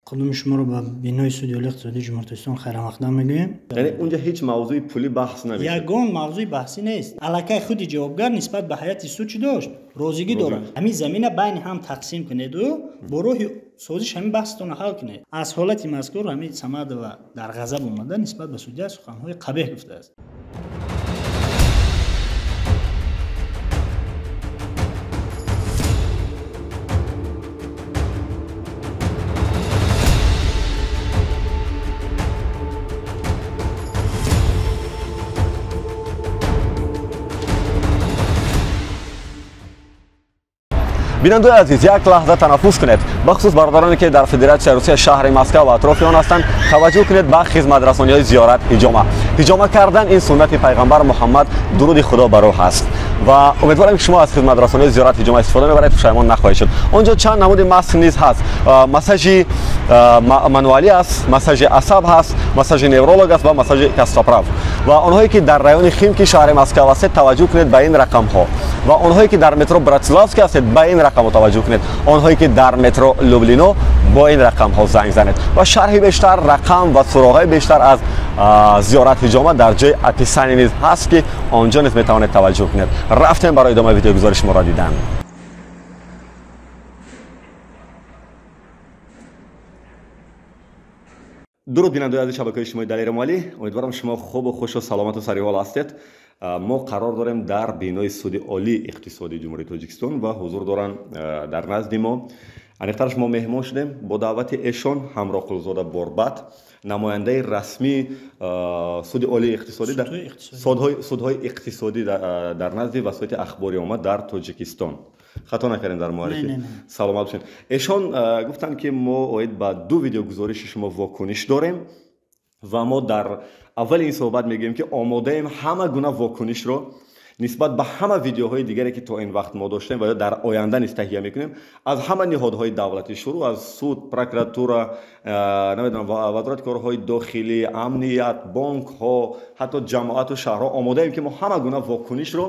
Қудуми шуморо ба бинои суди олии иқтисодии Ҷумҳурии Тоҷикистон хайрамақдам мегӯем. Яъне унҷа ҳеҷ мавзӯи пулӣ баҳс намешуд? Ягон мавзӯи баҳсӣ нест. Аллакай худи ҷавобгар нисбат ба ҳайати суд чӣ дошт? Розигӣ дорад. Ҳамин замина байни ҳам тақсим кунеду бо роҳи созиш ҳамин баҳсатонро ҳал кунед. Аз ҳолати мазкур ҳамин Самадова дар ғазаб омада нисбат ба судья суханҳои қабеҳ гуфтааст. Бинандаи азиз, як лаҳза танаффус кунед. Бахусус бародароне ки дар Федератсияи Русия шаҳри Москва ва атрофи он ҳастанд, таваҷҷӯҳ кунед ба хизматрасониҳои зиёрат ҳиҷома. Ҳиҷома кардан ин суннати пайғамбар Муҳаммад, дуруди Худо бар ӯ ҳаст. Ва умедворам ки шумо аз хизматрасониҳои зиёрат ҳиҷома истифода мебаред, пушаймон нахоҳед шуд. Он ҷо чанд намуди маск низ ҳаст. Массажи мануалӣ аст, массажи асаб ҳаст, массажи невролог аст ва массажи костоправ. Ва онҳое ки дар райони Химки шаҳри Москва ҳастед, таваҷҷӯҳ кунед ба ин рақамҳо. Ва онҳое ки дар метро Братславский ҳастед, ба ин рақамҳо таваҷҷӯҳ кунед. Онҳое ки дар метро Люблино, бо ин рақамҳо занг занед. Ва шарҳи бештар, рақам ва суроғҳои бештар аз зиёрат ҳиҷома дар ҷои описание низ ҳаст, ки он ҷо низ метавонед таваҷҷӯҳ кунед. Рафтем барои идомаи видеогузориши моро дидан. Дуруд бинандаи азизи шабакаи иҷтимоии Далер Эмомалӣ. Умедворам шумо хубу хушу саломату сариҳол ҳастед. Мо қарор дорем дар бинои суди олии иқтисодии Ҷумҳурии Тоҷикистон ва ҳузур доранд дар назди мо. Аниқтараш мо меҳмон шудем бо даъвати эшон Ҳамроқулзода Борбад, намояндаи расмии суди олии иқтисодӣ, судҳои иқтисодӣ дар назди васоити ахбори омма дар Тоҷикистон. Хато накардем дар муаррифӣ? Саломат бошед. Эшон гуфтанд, ки мо оид ба ду видеогузориши шумо вокуниш дорем ва мо дар аввали ин суҳбат мегӯем, ки омодаем ҳама гуна вокунишро нисбат ба ҳама видеоҳои дигаре, ки то ин вақт мо доштем ва ё дар оянда низ таҳия мекунем, аз ҳама ниҳодҳои давлатӣ, шурӯъ аз суд, прокуратура, намедонам, вазорати корҳои дохилӣ, амният, бонкҳо, ҳатто ҷамоату шаҳрҳо, омодаем, ки мо ҳама гуна вокунишро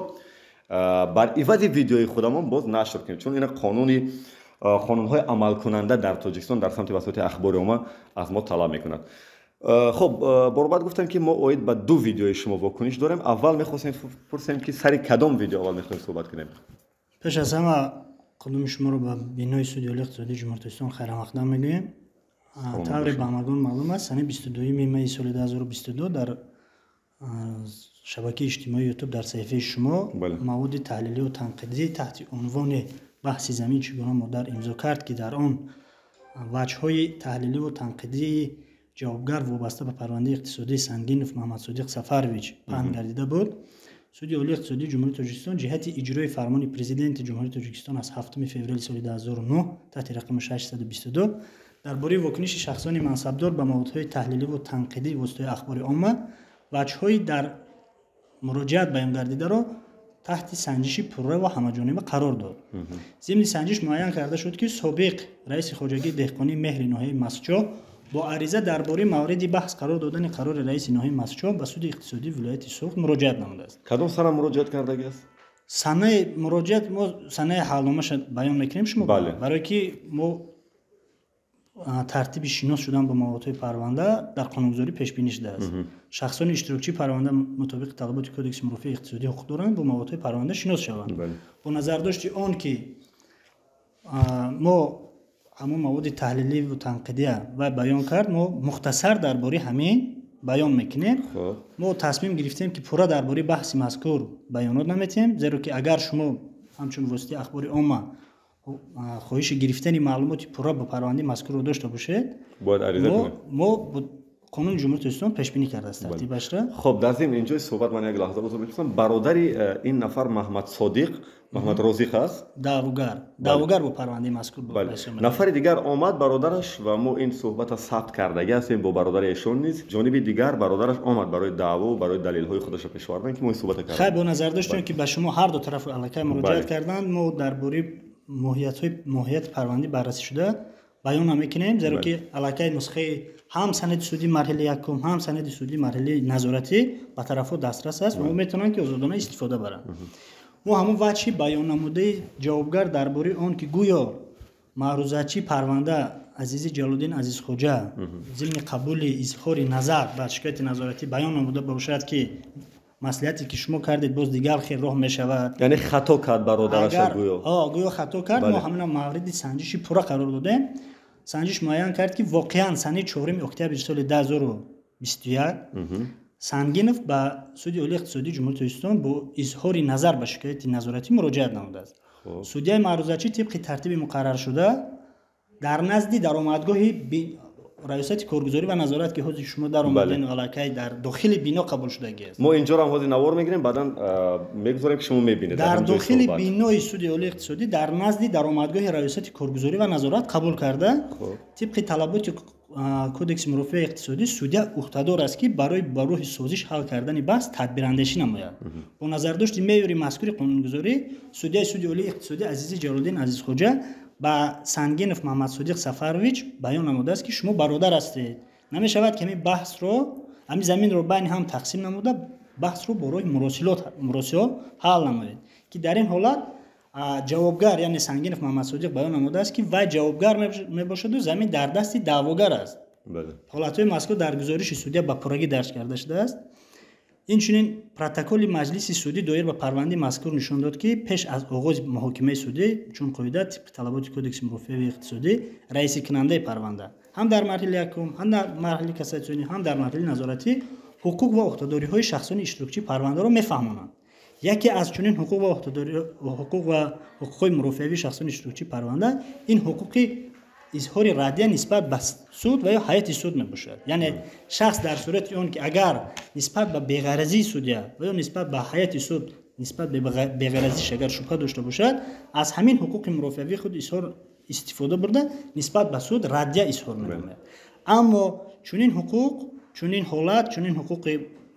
бар ивази видеои худамон боз нашр кунем, чун ина қонунҳои амалкунанда дар Тоҷикистон дар самти васоити ахбори омма аз мо талаб мекунад. Хуб, Борбад, гуфтам, ки мо оид ба ду видеои шумо вокуниш дорем. Аввал мехостем пурсем, ки сари кадом видео аввал мехоҳем суҳбат кунем? Пеш аз ҳама қудуми шуморо ба бинои суди олии иқтисодии Ҷумҳурии Тоҷикистон хайрамақдам мегӯем. Тавре ба ҳамагон маълум аст, санаи 22 майи соли 2022 дар шабакаи иҷтимоии Ютуб дар саҳифаи шумо маводи таҳлилию танқидӣ таҳти унвони «Баҳси замин: чӣ гуна модар имзо кард», ки дар он ваҷҳҳои таҳлиливу танқидии ҷавобгар вобаста ба парвандаи иқтисодии Сангинов Маҳамадсодиқ Сафарович паҳн гардида буд, Суди олии иқтисодии Ҷумҳурии Тоҷикистон ҷиҳати иҷрои фармони Президенти Ҷумҳурии Тоҷикистон аз 7 феврали соли 2009 таҳти рақами 622 дар бораи вокуниши шахсони мансабдор ба маводҳои таҳлиливу танқидии воситаҳои ахбори омма ваҷҳҳои дар муроҷиат баён гардидаро таҳти санҷиши пурра ва ҳамаҷониба қарор дод. Зимни санҷиш муайян карда шуд, ки собиқ раиси хоҷагии деҳқонии Меҳри ноҳияи Мастчоҳ бо ариза дар бораи мавриди баҳс қарор додани қарори раиси ноҳияи Мастчоҳ ба суди иқтисодии вилояти Суғд муроҷиат намудааст. Кадом сана муроҷиат кардагиаст? Санаи муроҷиат мо санаи ҳалномаша баён мекунем шумо, барое ки мо тартиби шинос шудан бо маводҳои парванда дар қонунгузорӣ пешбинӣ шудааст. Шахсони иштирокчии парванда мутобиқи талаботи Кодекси мурофиаи иқтисодӣ ҳуқуқ доранд бо маводҳои парванда шинос шаванд. Бо назардошти он ки мо ҳамон маводи таҳлиливу танқидия ва баён кард, мо мухтасар дар бораи ҳамин баён мекунем. Мо тасмим гирифтем, ки пурра дар бораи баҳси мазкур баёнот наметиҳем, зеро ки агар шумо ҳамчун воситаи ахбори омма хоҳиши гирифтани маълумоти пурра ба парвандаи мазкурро дошта бошед, мо қонуни Ҷумҳурии Тоҷикистон пешбинӣ кардааст тартибашро. Хоб, дар зимн инҷои суҳбат ман як лаҳза узр мепурсам. Бародари ин нафар Маҳмадсодиқ, Маҳмадрозиқ аст. Даъвогар бо парвандаи мазкур. Нафари дигар омад, бародараш, ва мо ин суҳбата сабт кардагӣ ҳастем бо бародари эшон низ. Ҷониби дигар бародараш омад барои даъво, барои далелҳои худашро пеш овардан, ки мо ин суҳбата кардем. Хай, бо назардошти ки ба шумо ҳар ду тараф аллакай муроҷиат карданд, мо дар бораи моҳияти парвандӣ баррасӣ шуда баён намекунем, зеро ки аллакай нусхаи ҳам санади судии марҳилаи якум, ҳам санади судии марҳилаи назоратӣ ба тарафҳо дастрас аст ва метавонанд, ки озодона истифода баранд. Мо ҳамон ваҷҳи баённамудаи ҷавобгар дар бораи он ки гӯё маърузачии парванда Азизи Ҷалолиддин Азизхоҷа зимни қабули изҳори назар ба шикояти назоратӣ баён намуда бошад, ки маслиҳате ки шумо кардед, боз дигар хел роҳ мешавад. Яъне хато кард бародараша гӯё. Гӯё хато кард. Мо ҳамина мавриди санҷиши пурра қарор додем. Санҷиш муайян кард, ки воқеан санаи 4 октябри соли 2021 Сангинов ба Суди Олии иқтисодии Ҷумҳурии Тоҷикистон бо изҳори назар ба шикояти назоратӣ муроҷиат намудааст. Судяи маърузачӣ тибқи тартиби муқарраршуда дар назди даромадгоҳи раёсати коргузорӣ ва назорат, ки ҳозир шумо даромаден, аллакай дар дохили бино қабул шудагӣ аст. Мо инҷоро ҳозир навор мегирем, баъдан мегузорем, ки шумо мебинед. Дар дохили бинои Суди Олии иқтисодӣ, дар назди даромадгоҳи раёсати коргузорӣ ва назорат қабул карда, тибқи талаботи Кодекси мурофиаи иқтисодӣ судя уҳдадор аст, ки барои ба роҳи созиш ҳал кардани баҳс тадбирандешӣ намояд. Бо назардошти меъёри мазкури қонунгузорӣ, судяи Суди Олии иқтисодӣ Азизи Ҷалолиддин Азизхоҷа ба Сангинов Маҳмадсодиқ Сафарович баён намудааст, ки шумо бародар ҳастед, намешавад, ки ҳамин баҳсро, ҳамин заминро байни ҳам тақсим намуда, баҳсро бо роҳи муросиҳо ҳал намоед, ки дар ин ҳолат ҷавобгар, яъне Сангинов Маҳмадсодиқ, баён намудааст, ки вай ҷавобгар мебошаду замин дар дасти даъвогар аст. Ҳолатҳои мазкур дар гузориши судя ба пуррагӣ дарҷ карда шудааст. Инчунин протоколи маҷлиси судӣ доир ба парвандаи мазкур нишон дод, ки пеш аз оғози муҳокимаи судӣ, чун қоида, тибқи талаботи Кодекси мурофиавии иқтисодӣ, раисикунандаи парванда ҳам дар марҳилаи якум, ҳам дар марҳилаи кассатсионӣ, ҳам дар марҳилаи назоратӣ ҳуқуқ ва уҳдадориҳои шахсони иштирокчии парвандаро мефаҳмонанд. Яке аз чунин ҳуқуқ ва ҳуқуқ ва ҳуқуқҳои мурофиавии шахсони иштирокчии парванда ин ҳуқуқи изҳори раддия нисбат ба суд ва ё ҳайати суд мебошад. Яъне шахс дар сурати он ки агар нисбат ба беғаразии судя ва ё нисбат ба ҳайати суд, нисбат ба беғаразиш агар шубҳа дошта бошад, аз ҳамин ҳуқуқи мурофиавии худ изҳор истифода бурда, нисбат ба суд раддия изҳор менамояд. Аммо чунин ҳуқуқ, чунин ҳолат, чунин ҳуқуқи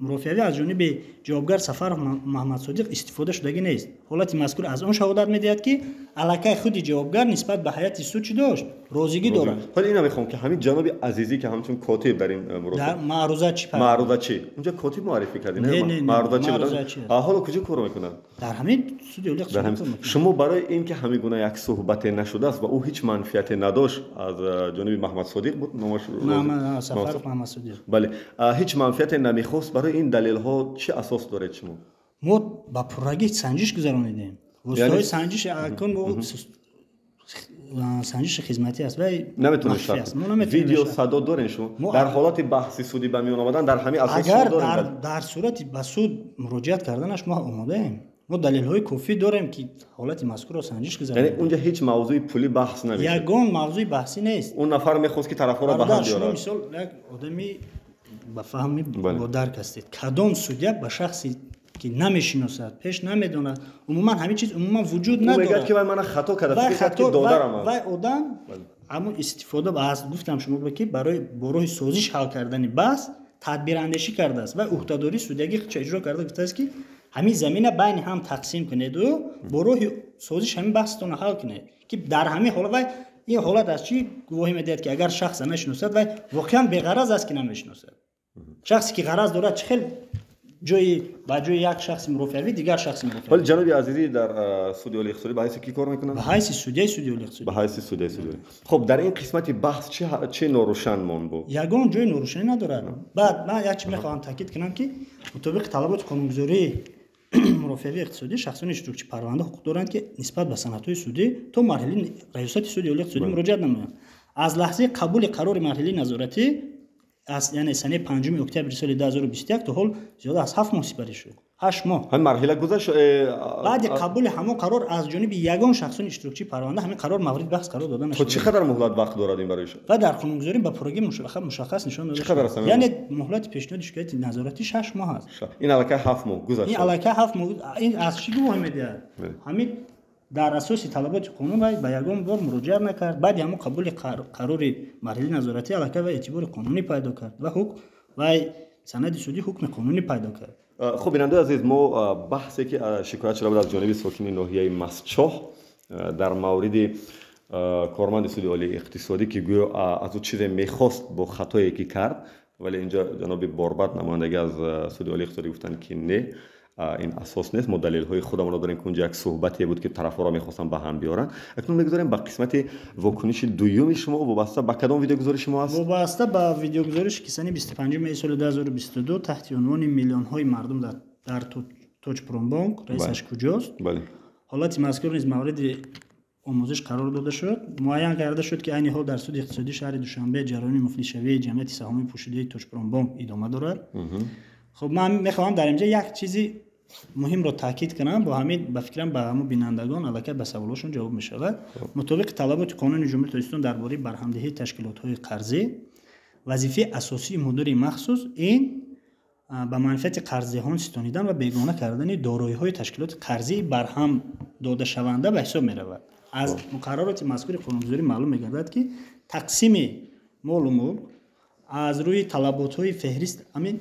мурофиавӣ аз ҷониби ҷавобгар Сафаров Маҳмадсодиқ истифода шудагӣ нест. Ҳолати мазкур аз он шаҳодат медиҳад, ки аллакай худи ҷавобгар нисбат ба ҳайати суд чӣ дошт? Розигӣ дорад. Ҳоло ина мехоҳам, ки ҳамин ҷаноби Азизӣ, ки ҳамчун котиб дар ин маърузачӣ, маърузачӣ унҷа котиб муаррифӣ кардед, маърузачӣ буданд, ҳоло куҷо кор мекунанд? Дар ҳамин Суди Олии иқтисодӣ. Шумо барои ин ки ҳамин гуна як суҳбате нашудааст ва ӯ ҳеҷ манфиате надошт аз ҷониби Маҳмадсодиқ буд номаш? Сафаров Маҳмадсодиқ. Бале, ҳеҷ манфиате намехост. Барои ин далелҳо чӣ асос доред шумо? Мо ба пуррагӣ санҷиш гузаронидем. Воситаҳои санҷиш акун санҷиши хизматӣ аст ва наметавонед. Видео садо дорен шумо дар ҳолати баҳси судӣ ба миён омадан, дар ҳамин асос? Агар дар сурати ба суд муроҷиат карданаш мо омодаем. Мо далелҳои кофӣ дорем, ки ҳолати мазкурро санҷиш гузаронем. Яъне унҷа ҳеҷ мавзӯи пулӣ баҳс намешуд? Ягон мавзӯи баҳсӣ нест. Он нафар мехост, ки тарафҳоро ба ҳам шумо биёрад. Мисол, як одами ба фаҳми бо дарк ҳастед. Кадом судя ба шахсе ки намешиносад, пеш намедонад, умуман ҳамин чиз умуман вуҷуд Ӯ мегӯяд, надорад. ки вай мана хато карда, Вай фикр кард, ки хато, додарам аст. Вай одам ҳамон истифода аз гуфтам шумо ба, ки барои бо роҳи созиш ҳал кардани баҳс тадбирандешӣ кардааст ва уҳдадории судягӣ худша иҷро карда, гуфтааст, ки ҳамин замина байни ҳам тақсим кунеду бо роҳи созиш ҳамин баҳсатонро ҳал кунед, ки дар ҳамин ҳолат вай ин ҳолат аз чӣ гувоҳӣ медиҳад, ки агар шахса нашиносад, вай воқеан беғараз аст, ки намешиносад. Шахсе ки ғараз дорад, чӣ хел ҷои ба ҷои як шахси мурофиавӣ дигар шахси мурофиавӣ? Ҳоли ҷаноби Азизӣ дар Суди Олии иқтисодӣ ба ҳайси кӣ кор мекунанд? Ба ҳайси судяи Суди Олии иқтисодӣ. Ба ҳайси судяи Суди Олӣ. Хуб, дар ин қисмати баҳс чӣ норӯшан монд буд? Ягон ҷои норӯшанӣ надорад. Баъд ман як чиз мехоҳам таъкид кунам, ки мутобиқи талаботи қонунгузории мурофиавии иқтисодӣ, шахсони иштирокчи парванда ҳуқуқ доранд, ки нисбат ба санадҳои судӣ то марҳилаи раёсати Суди Олии иқтисодӣ муроҷиат намоянд. Аз лаҳзаи қабули қарори марҳилаи назоратӣ, аз яъне санаи 5 октябри соли 2021 то ҳол зиёда аз 7 моҳ сипарӣ шуд, 8 моҳ. Ҳамин марҳила гузашт. Баъди қабули ҳамон қарор аз ҷониби ягон шахсони иштирокчии парванда ҳамин қарор мавриди баҳс қарор дода То чӣ нашуда. қадар муҳлат вақт дорад ин барои Ва дар қонунгузорӣ ба пуррагӣ мушаххас нишон дода Чӣ қадар шудааст. аст ҳамин? Яъне муҳлати пешниҳоди шикояти назоратӣ 6 моҳ аст. Ин аллакай 7 моҳ гузашт. Ин аллакай 7 моҳ. Ин аз чӣ гувоҳӣ медиҳад? Ҳамин дар асоси талаботи қонун вай ба ягон бор муроҷиат накард. Баъди ҳамон қабули қарори марҳилаи назоратӣ аллакай вай эътибори қонунӣ пайдо кард ва ҳукм вай санади судӣ ҳукми қонунӣ пайдо кард. Хуб, бинандаи азиз, мо баҳсе ки шикоят шуда буд аз ҷониби сокини ноҳияи Мастчоҳ дар мавриди корманди Суди Олии иқтисодӣ, ки гӯё аз ӯ чизе мехост бо хатое ки кард, вале инҷо ҷаноби Борбад, намояндагӣ аз Суди Олии иқтисодӣ, гуфтанд, ки не. Ин асос нест. Мо далелҳои худамонро дорем, ки унҷо як суҳбате буд, ки тарафҳоро мехостанд ба ҳам биёранд. Акнун мегузорем ба қисмати вокуниши дуюми шумо. Вобаста ба кадом видеогузориши шумо аст? Вобаста ба видеогузориш, ки санаи 25 май соли 2022 таҳти унвони «Миллионҳои мардум дар Тоҷпромбонк, раисаш куҷост?». Ҳолати мазкур низ мавриди омӯзиш қарор дода шуд. Муайян карда шуд, ки айни ҳол дар суди иқтисодии шаҳри Душанбе ҷараёни муфлисшавии ҷамъияти саҳомии пӯшидаи Тоҷпромбонк идома дорад. Хуб, ман мехоҳам дар инҷа як чизи муҳимро таъкид кунам. Бо ҳамин, ба фикрам, ба ҳамун бинандагон аллакай ба саволошон ҷавоб мешавад. Мутобиқи талаботи Қонуни Ҷумҳурии Тоҷикистон дар бораи барҳамдиҳии ташкилотҳои қарзӣ, вазифаи асосии мудири махсус ин ба манфиати қарздиҳон ситонидан ва бегона кардани дороиҳои ташкилоти қарзии барҳам додашаванда ба ҳисоб меравад. Аз муқаррароти мазкури қонунгузорӣ маълум мегардад, ки тақсими молу мулк аз рӯи талаботҳои феҳрист. Ҳамин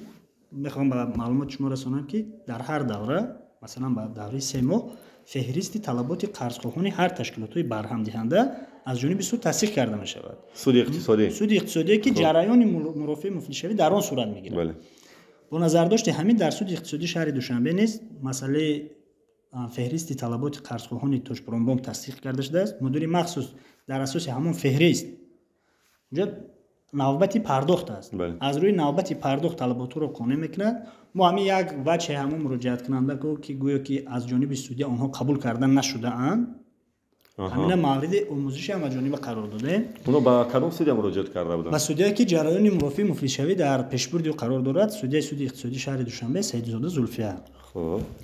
мехоҳам ба маълумоти шумо расонам, ки дар ҳар давра, масалан, ба давраи 3 моҳ, феҳристи талаботи қарзхоҳони ҳар ташкилотҳои барҳамдиҳанда аз ҷониби суд тасдиқ карда мешавад. Суди иқтисодӣ. Суди иқтисодие, ки ҷараёни мурофиаи муфлисшавӣ дар он сурат мегирад. Бо назардошти ҳамин, дар суди иқтисодии шаҳри Душанбе низ масъалаи феҳристи талаботи қарзхоҳони Тоҷпромбонк тасдиқ карда шудааст. Мудири махсус дар асоси ҳамон феҳрист, унҷо навбати пардохт аст, аз рӯи навбати пардохт талаботҳоро қонеъ мекунад. Мо ҳамин як вачҳи ҳамон муроҷиаткунанда, ки гӯё ки аз ҷониби судя онҳо қабул карда нашудаанд, ҳамина мавриди омӯзиши ҳамаҷониба қарор додем. Оно ба кадом судя муроҷиат карда буданд? Ба судяе, ки ҷараёни мурофиаи муфлисшавӣ дар пешбурди ӯ қарор дорад, судяи суди иқтисодии шаҳри Душанбе Саидзода Зулфия.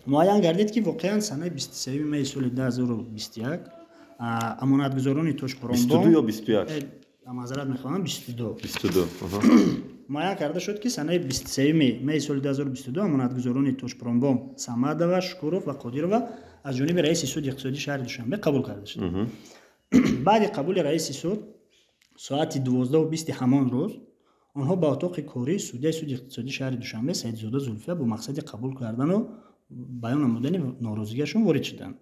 Муайян гардид, ки воқеан санаи 23 майи соли 2021 амонатгузорони Тоҷпромбонк ё 21? Маъзарат мехоҳам, 22. 22. Муайян карда шуд, ки санаи 23 майи соли 2022 амонатгузорони Тоҷпромбонк Самадова, Шукуров ва Қодирова аз ҷониби раиси суди иқтисодии шаҳри Душанбе қабул карда шуд. Баъди қабули раиси суд, соати 12:20 ҳамон рӯз онҳо ба отоқи кории судяи суди иқтисодии шаҳри Душанбе Саидзода Зулфия бо мақсади қабул кардану баён намудани норозигиашон ворид шуданд.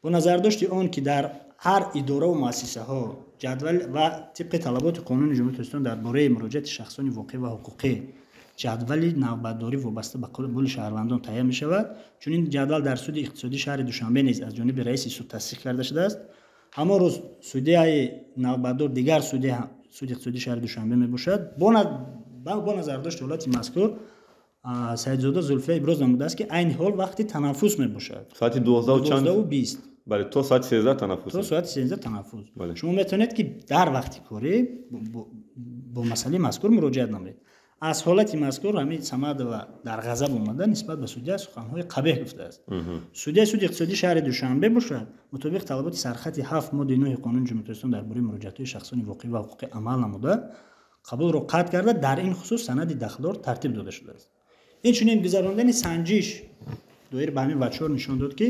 Бо назардошти он ки дар ҳар идораву муассисаҳо ҷадвал ва тибқи талаботи Қонуни Ҷумҳурии Тоҷикистон дар бораи муроҷиати шахсони воқеӣ ва ҳуқуқӣ ҷадвали навбатдорӣ вобаста ба қабули шаҳрвандон таҳия мешавад, чунин ҷадвал дар суди иқтисодии шаҳри Душанбе низ аз ҷониби раиси суд тасдиқ карда шудааст. Ҳамон рӯз судяи навбатдор дигар судяи суди иқтисодии шаҳри Душанбе мебошад. Бо назардошти ҳолати мазкур, Саидзода Зулфия иброз намудааст, ки айни ҳол вақти танаффус мебошад. Соати 12 чанд? 12:20. Бале, то соати 13 танаффус. То соати 13 танаффус. Шумо метавонед, ки дар вақти корӣ бо масъалаи мазкур муроҷиат намоед. Аз ҳолати мазкур ҳамин Самадова дар ғазаб омада, нисбат ба судя суханҳои қабеҳ гуфтааст. Судяи суди иқтисодии шаҳри Душанбе бошад, мутобиқ талаботи сархати 7 моддаи 9 Қонуни Ҷумҳурии Тоҷикистон дар бораи муроҷиатҳои шахсони воқеӣ ва ҳуқуқӣ амал намуда, қабулро қатъ карда, дар ин хусус санади дахлдор тартиб дода шудааст. Инчунин гузарондани санҷиш доир ба ҳамин вачҳор нишон дод, ки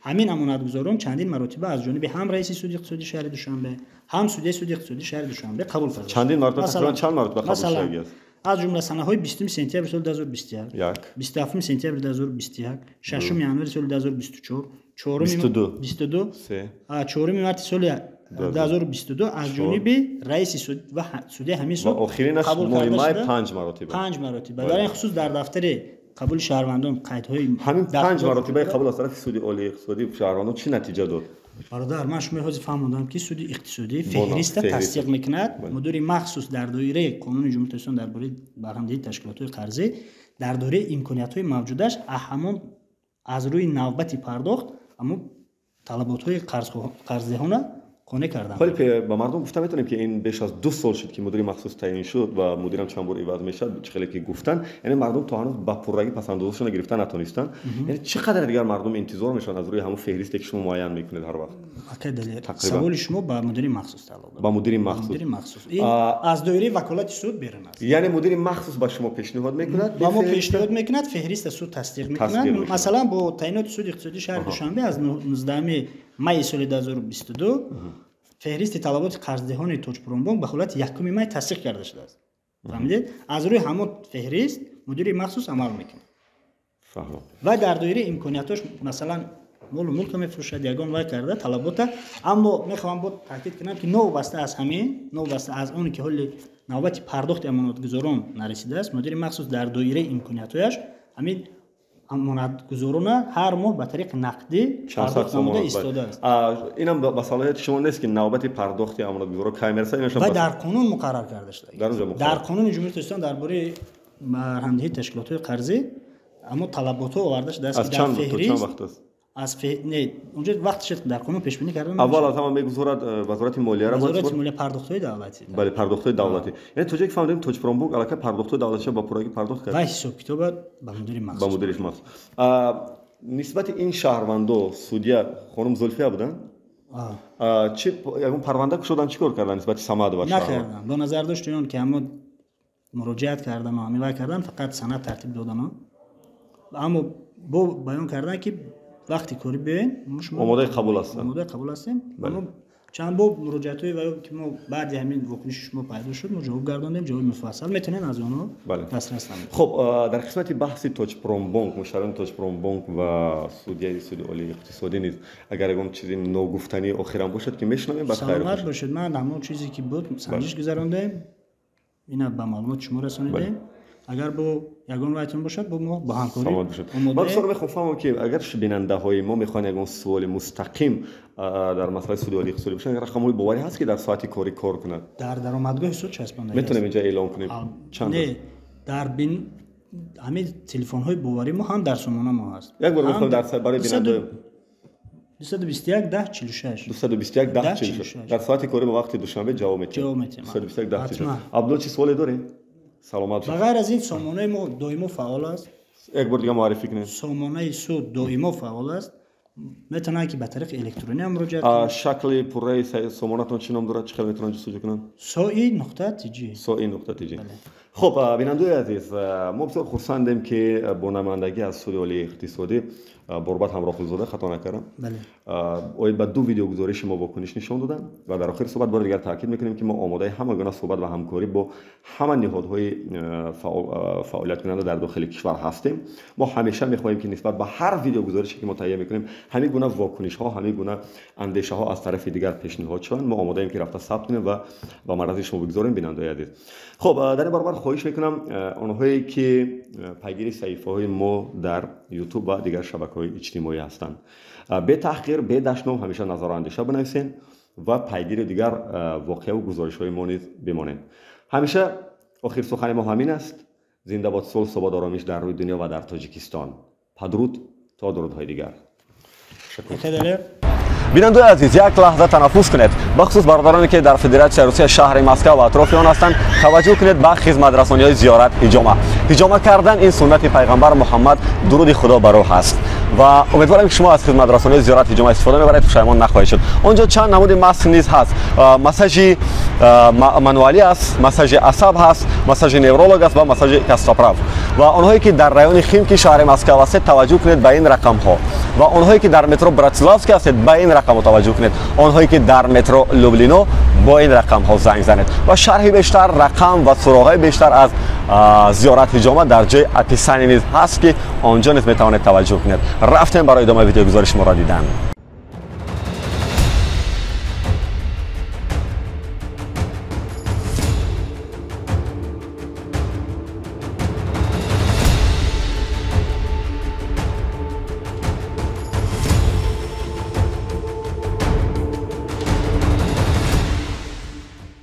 ҳамин амонатгузорон чандин маротиба аз ҷониби ҳам раиси суди иқтисодии шаҳри Душанбе, ҳам судяи суди иқтисодии шаҳри Душанбе қабул карда. Чандин маротиба, тақрибан чанд маротиба қабул шудагӣ аст? Аз ҷумла санаҳои 20 сентябри соли 2021, 27 сентябри 2021, 6 январи соли 2024, 22, 4 марти соли 2022 аз ҷониби раиси суд ва судяи ҳамин суд. Охиринаш моҳи май, панҷ маротиба. Панҷ маротиба. Дар ин хусус дар дафтари қабули шаҳрвандон қайдҳои Ҳамин панҷ маротибаи қабул аз тарафи суди олии иқтисодӣ шаҳрвандон чӣ натиҷа дод? Бародар, ман шумо ҳозир фаҳмондам, ки суди иқтисодӣ феҳриста тасдиқ мекунад. Мудири махсус дар доираи Қонуни Ҷумҳурии Тоҷикистон дар бораи барҳамдиҳии ташкилотҳои қарзӣ, дар доираи имкониятҳои мавҷудаш, ҳамон аз рӯи навбати пардохт ҳамон талаботҳои қарздиҳона қонеъ карданд. Холе ба мардум гуфта метавонем, ки ин беш аз 2 сол шуд, ки мудири махсус таъин шуд ва мудирам чанд бор иваз мешавад, чӣ хеле ки гуфтанд, яъне мардум то ҳанӯз ба пуррагӣ пасандозашонро гирифта натонистанд. Яъне чӣ қадар дигар мардум интизор мешаванд аз рӯи ҳамон феҳристе, ки шумо муайян мекунед ҳар вақт? Акай Далер, саволи шумо ба мудири махсус тааллуқ дорад. Ба мудири махсус. Мудири махсус ин аз доираи ваколати суд берун аст. Яъне мудири махсус ба шумо пешниҳод мекунад? Ба мо пешниҳод мекунад, феҳриста суд тасдиқ мекунад. Масалан, бо таъиноти суди иқтисодии шаҳри Душанбе аз 19 майи соли 2022 феҳристи талаботи қарздиҳони Тоҷпромбонк ба ҳолати 1 май тасдиқ карда шудааст. Фаҳмидед? Аз рӯи ҳамон феҳрист мудири махсус амал мекунад ва дар доираи имкониятош, масалан, молу мулка мефурӯшад, ягон вай карда талабота. Аммо мехоҳам бо таъкид кунам, ки новобаста аз ҳамин, новобаста аз оне ки ҳоли навбати пардохти амонатгузорон нарасидааст, мудири махсус дар доираи имкониятҳояш ҳамин Амонатгузорона ҳар моҳ ба тариқи нақдӣ пардохт намуда истодааст. Инам ба салоҳияти шумо нест, ки навбати пардохти амонатгузоро кай мерасад? Ва дар қонун муқаррар карда шудааст. Дар қонуни Ҷумҳурии Тоҷикистон дар бораи барҳамдиҳии ташкилотҳои қарзӣ аммо талаботҳо оварда шудааст, ки дар феҳрист аз не, онҷо вақташ дар қонун пешбинӣ карда намешавад. Аввал аз ҳама мегузорад Вазорати молияро, Вазорати молия пардохтҳои давлатӣ. Бале, пардохтҳои давлатӣ. Яъне то ҷое ки фаҳмидем, Тоҷпромбонк аллакай пардохтҳои давлатиша ба пуррагӣ пардохт кард ва ҳисобкитоба ба мудири махсус. Ба мудири махсус. Нисбати ин шаҳрвандо судья хонум Зулфия буданд? Чи ягон парванда кушодан, чӣ кор карданд нисбати Самадова? Накарданд. Бо назардошти он ки ҳамо муроҷиат кардану ҳамивай кардан, фақат санад тартиб додану, аммо бо баён кардан, ки вақти корӣ биёен, мо омодаи қабул ҳастем. Омодаи қабул ҳастем. Аммо чанд бор муроҷиатҳои ва ки мо баъди ҳамин вокуниши шумо пайдо шуд, мо ҷавоб гардондем, ҷавоби муфассал метавонед аз онҳо дастрас намоед. Хуб, дар қисмати баҳси Тоҷпромбонк, муштариёни Тоҷпромбонк ва судяи Суди Олии Иқтисодӣ низ агар ягон чизи ногуфтании охирам бошад, ки мешунавем, баъд хайр. Саломат бошед. Ман ҳамон чизе ки буд, санҷиш гузарондем, ина ба маълумоти шумо расонидем. Агар бо ягон вайтон бошад, бо мо бо ҳамкорӣ. Ман бисёр мехоҳам фаҳмам, ки агар бинандаҳои мо мехоҳанд ягон суоли мустақим дар масъалаи Суди Олии Иқтисодӣ бошанд, рақамҳои боварӣ ҳаст, ки дар соати корӣ кор кунад? Дар даромадгоҳи суд часпонда метавонем инҷа эълон кунем? Чанд не, дар бин ҳамин телефонҳои боварӣ мо ҳам дар сомона мо ҳаст. Як бор мехоҳам дар барои бинандаҳо. 221 10 46. 221 10 46. Дар соати корӣ ба вақти Душанбе ҷавоб метиҳем. Ҷавоб метиҳем. 221 10 46. Абдулло, чӣ суоле дорем? Саломат. Ба ғайр аз ин, сомонаи мо доимо фаъол аст. Як бор дига муаррифӣ кунед. Сомонаи суд доимо фаъол аст, метавонанд, ки ба тариқи электронӣ ҳам муроҷиат кунанд. Шакли пурраи сомонатон чӣ ном дорад, чӣ хел метавонанд ҷустуҷӯ кунанд? Сои.tj. Сои.tj. Хуб, бинандаои азиз, мо бисёр хурсандем, ки бо намояндагӣ аз Суди Олии Иқтисодӣ Борбад Ҳамроҳқулзода, хато накардам, оид ба ду видеогузориши мо вокуниш нишон доданд. Ва дар охири суҳбат бори дигар таъкид мекунем, ки мо омодаи ҳама гуна суҳбат ва ҳамкорӣ бо ҳама ниҳодҳои фаъолияткунанда дар дохили кишвар ҳастем. Мо ҳамеша мехоҳем, ки нисбат ба ҳар видеогузорише, ки мо таҳия мекунем, ҳамин гуна вокунишҳо, ҳамин гуна андешаҳо аз тарафи дигар пешниҳод шаванд. Мо омодаем, ки рафта сабт кунем ва ба маррази шумо бигзорем, бинандаои азиз. Хуб, дар ин баробар хоҳиш мекунам, онҳое ки пайгири саҳифаҳои мо дар Ютуб ва дигар шабакаҳои иҷтимоӣ ҳастанд, бетаҳқир, бедашном ҳамеша назару андеша бинависен ва пайгири дигар воқеаву гузоришҳои мо низ бимонед. Ҳамеша охир сухани мо ҳамин аст: зинда бод сулҳ, субот, оромиш дар рӯи дунё ва дар Тоҷикистон. Падруд, то дурудҳои дигар. Бинандаои азиз, як лаҳза танаффус кунед. Бахусус бародароне, ки дар Федератсияи Русия, шаҳри Москва ва атрофи он ҳастанд, таваҷҷӯҳ кунед ба хизматрасониҳои Зиёрат Ҳиҷома. Ҳиҷома кардан ин суннати пайғамбар Муҳаммад, дуруди Худо бар ӯ, ҳаст ва умедворам, ки шумо аз хизматрасонии Зиёрат Ҳиҷома истифода мебаред, пушаймон нахоҳед шуд. Он ҷо чанд намуди маск низ ҳаст: массажи мануалӣ аст, массажи асаб ҳаст, массажи невролог аст ва массажи костоправ. Ва онҳое, ки дар райони Химки шаҳри Москва ҳастед, таваҷҷӯҳ кунед ба ин рақамҳо. Ва онҳое, ки дар метро Братславский ҳастед, ба ин рақамҳо таваҷҷӯҳ кунед. Онҳое, ки дар метро Люблино, бо ин рақамҳо занг занед. Ва шарҳи бештар, рақам ва суроғҳои бештар аз Зиёрат Ҳиҷома дар ҷои описание низ ҳаст, ки он ҷо низ метавонед таваҷҷӯҳ кунед. Рафтем барои идомаи видеогузориши моро дидан.